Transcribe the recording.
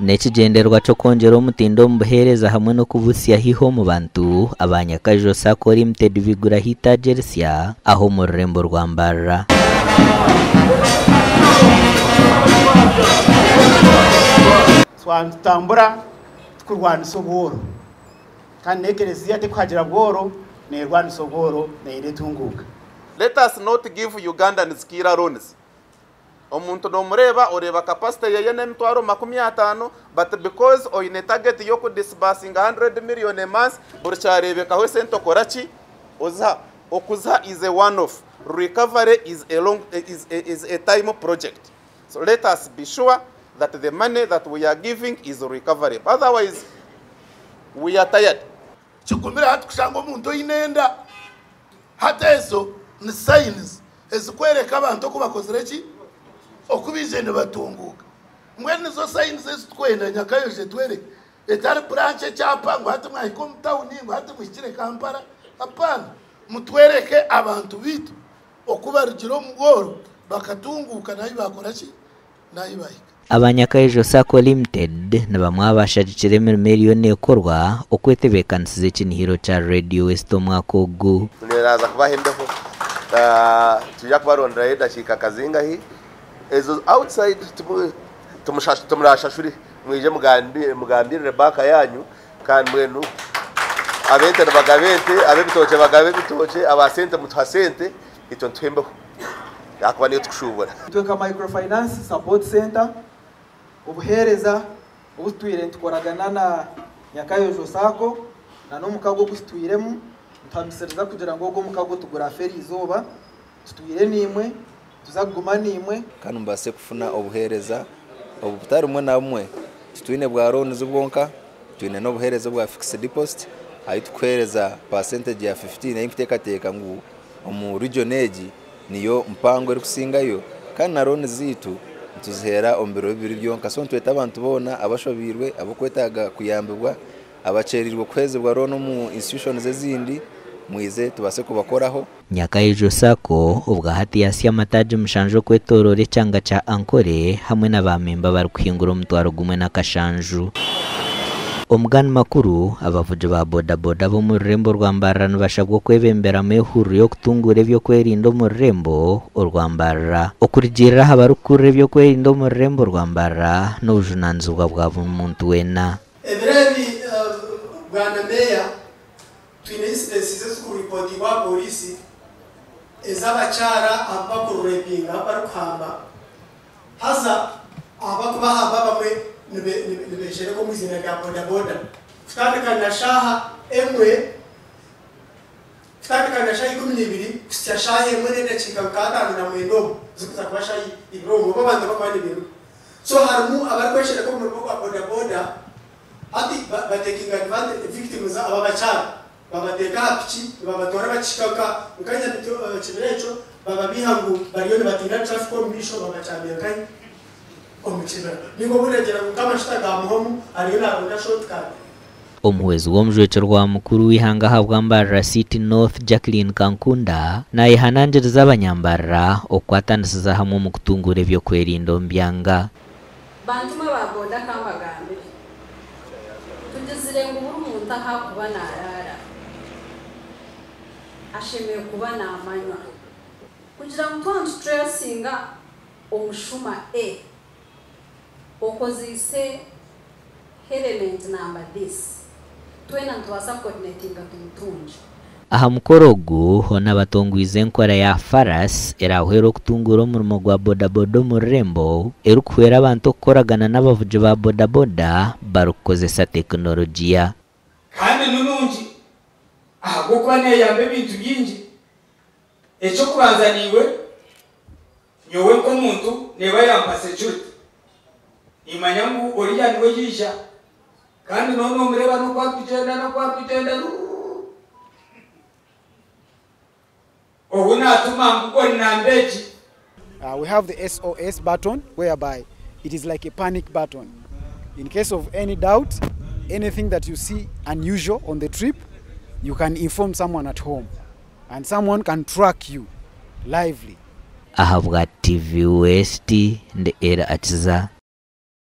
N'ekigyendererwa ky'okwongyera omutindo omu buheereza hamwe n'okubuhitsya haihi omu bantu, aba Nyakaijo Sacco Limited baiguraho eitaagi erisya aha omu rurembo rwa Mbarara. Twaba nitutambura tukurwanisa obworo kandi n'ekereziya terikuhagira bworo, neerwanisa obworo neeyenda entunguuka. Let us not give Ugandans killer loans. Omuntu nomureeba oreeba capacity yeye n'emitwaro 50 but because oine target y'oku disbursinga 100 million a month buri kyareebekaho esente okora ki? Oziha. Okuziha is a one off, recovery is a long is is a time project. So let us be sure that the money that we are giving is recoverable otherwise we are tired. Kigumire hati kushanga omuntu oine enda. Hati ezo ni signs ezikworeka abantu oku bakozire ki? Oku baije nibatunguuka. Mbwenu nizo signs ezi tukwenda Nyakayojo etworeke. Etari branch ekyapa ngu hati mwahika omu tawuni ngu hati muhikire Kampala. Hapana. Mutworeke abantu baitu oku barugire omu bworo bakatunguuka n'ahu baakora ki? N'ahu baahika. Aba Nyakaijo Sacco Limited ni bamwe aha bashagikire emirimo eriyo nekorwa okwetebeekanisiza ekinihiro kya Radio West omwaka ogu. Niraza kubaha embeho nitwija kubaronderayo edakiika nka zingahi ezo outside timurashashure mwije mugambirire banka yanyu kandi mbwenu ab'ente nibagaba ente ab'ebitookye bagabe ebitookye aba sente mutuha sente itwe nituha embeho ahakuba niyo tukushuubura. Itwe nka Microfinance Support Centre, obuheereza obu tutwire nitukoragana na Nyakayojo Sacco na n'omukago ogu tutwiremu, nituhamisiriza kugira ngu ogu omukago tiguraafa eriizooba. Tutwire naimwe, nituza kuguma naimwe. Kandi mubaase kufuna obuheereza obu butari bumwe na bumwe. Titwine bwa loans bwonka, twine n'obuheereza obwa fixed deposit ahu turikuheereza percentage ya 15 ei nkuteekateeka ngu omu region egi niyo mpango erikusingayo kandi na loan zaitu nituziheera omu biro bibiri byonka so nitweta abantu boona abashobeirwe, abarikwetaaga kuyambibwa, abakyereirwe kuheezibwa loan omu institutions ezindi mwije tubaase kubakoraho. Nyakaijo Sacco obwahati yasya amataagi mushanju okwetoroora ekyanga kya Ankole hamwe na ba memba abarikuhingura 15,000. Omugani makuru, abavugi ba boda boda ab'omu rurembo rwa Mbarara nibashabwa okwebemberamu ehururu y'okutunguura eby'okwerinda omu rurembo orwa Mbarara. Okurugiirira aha barikukurira eby'okwerinda omu rurembo rwa Mbarara n'obujunaanizibwa bwa buri muntu weena. Ebiro ebi Bwana Meeya twine incidents ezikuripotingwa aha pooriisi ez'abakyara abu bakururepinga barikuhamba haza abakubahamba abamwe nibeshereka omu iziina rya boda boda kutandika na shaaha emwe kutandika na shaaha 12 kuhitsya shaaha emwe n'edakiika nka 59 obu zikuza kuba shaaha ibiri omu obu abantu bakuba nibiruka so harimu abarikweshereka omu murimo gwa boda boda hati batekinga advantage victims aba abakyara babateeka aha piki nibabatwara bakihika nka nka Nyamito kibira ekyo bababiiha ngu bariyo nibatiina traffic omu maisho babakyamya nkahi omu kibira ninga obundi agira ngu nk'amashuta ga muhomu ariyo naronda shortcut. Omuhwezi w'omujwekyerwa mukuru w'eihanga ahabwa Mbarara City North Jacqueline Kankunda nayehanangiriza abanyambarara okukwatanisiza hamwe omu kutunguura eby'okwerinda omu byanga. Bantumwe ba boda kambagambire tugizire ngu buri muntu ahu akuba naraara ashemereire kuba namanywa kugira ngu twaba nitutracinga omushuma A okozeise helmet number this twena nitubaasa kucoordinatinga tumutunge. Aha mukoro ogu hoona batongwize enkora ya Faras erahwera okutunguura omurimo gwa boda boda omu rurembo erikuhwera abantu okukoragana n'abavugi ba boda boda barikukozesa tekinologiya. Kandi nunungi ahabw'okuba neeyamba ebintu bingi. Ekyokubanza niiwe nyowe nk'omuntu neeba yampa security nimanya ngu oriya niwe yiija kandi noona omureba n'oku arikugyenda n'oku arikugyenda obu naatuma ngu ori namba egi. We have the SOS button whereby it is like a panic button. In case of any doubt, anything that you see unusual on the trip, you can inform someone at home and someone can track you lively. Ahabwa TV West ndi Era Akiza.